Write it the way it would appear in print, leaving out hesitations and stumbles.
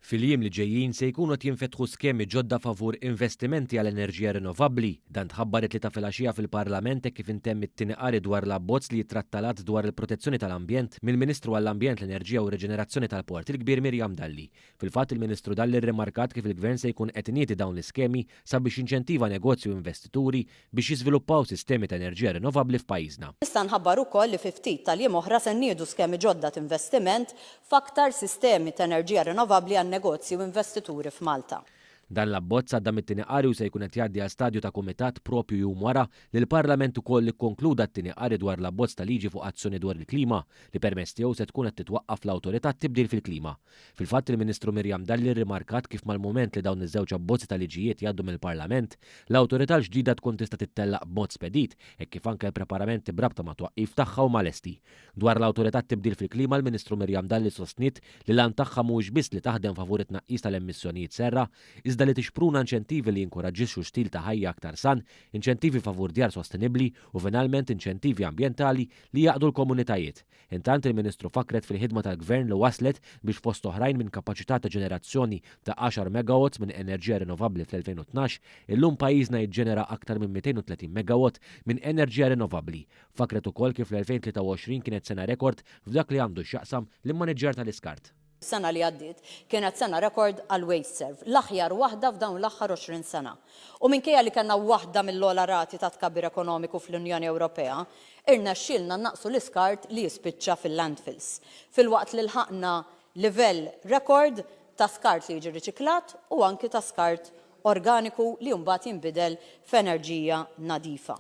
Fil-jiem li ġejjin se jkunu qed jinfetħu skemi ġodda favur investimenti għal enerġija rinnovabbli. Dan tħabbar it-Tlieta filgħaxija fil-Parlament hekk kif intemm it-tieni qari dwar l-abbozz li jittratta l-Att dwar il-Protezzjoni tal-Ambjent mill-Ministru għall-Ambjent, l-Enerġija u r-Riġenerazzjoni tal-Port il-Kbir Miriam Dalli. Fil-fatt il-Ministru Dalli rrimarkat kif il-Gvern se jkun qed iniedi dawn l-iskemi sabiex jinċentiva negozji u investituri biex jiżviluppaw sistemi ta' enerġija rinnovabbli f'pajjiżna. Nista' nħabbar ukoll li fi ftit tal-jiem oħra se nniedu skemi ġodda t'investiment f'aktar sistemi t'enerġija rinnovabbli għan-negozji u investituri f'Malta. Dan l-abbozz għadda mit-tieni qari u se jkun qed jgħaddi għal stadju ta' kumitat proprju jum wara li l-Parlament ukoll ikkonkluda t-tieni qari dwar l-abbozz ta' liġi fuq azzjoni dwar il-klima li permezz tiegħu se tkun qed titwaqqaf l-Awtorità għat-Tibdil fil-Klima. Fil-fatt il-Ministru Miriam Dalli rrimarkat kif mal-mument li dawn iż-żewġ abbozzi ta' liġijiet jgħaddu mill-Parlament, l-awtorità l-ġdida tkun tista' tittellaq b'mod spedit hekk kif anke l-preparamenti b'rabta mat-twaqqif tagħha huma lesti. Dwar l-Awtorità għat-Tibdil fil-Klima l-Ministru Miriam Dalli sostniet li l-għan tagħha mhuwiex biss li taħdem favur it-tnaqqis tal-emissjonijiet serra, iżda li tixpruna inċentivi li jinkoraġġixxu stil ta' ħajja aktar san, inċentivi favur djar sostenibbli u finalment inċentivi ambjentali li jgħaqqdu l-komunitajiet. Intant il-Ministru fakkret fil-ħidma tal-Gvern li wasslet biex fost oħrajn minn kapaċità ta' ġenerazzjoni ta' għaxar megawatts minn enerġija rinnovabbli fl-2012, illum pajjiżna jiġġenera aktar minn 230 megawatt minn enerġija rinnovabbli. Fakkret ukoll kif l-2023 kienet sena rekord f'dak li għandu x'jaqsam l-immaniġġjar tal-iskart. Is-sena li għaddiet kienet sena rekord għal WasteServ, l-aħjar waħda f'dawn l-aħħar 20 sena. U minkejja li kellna waħda mill-ogħla rati ta' tkabbir ekonomiku fl-Unjoni Ewropea, irnexxielna nnaqqsu l-iskart li jispiċċa fil-landfills, filwaqt li lħaqna livell rekord ta' skart li jiġi riċiklat u anki ta' skart organiku li mbagħad jinbidel f'enerġija nadifa.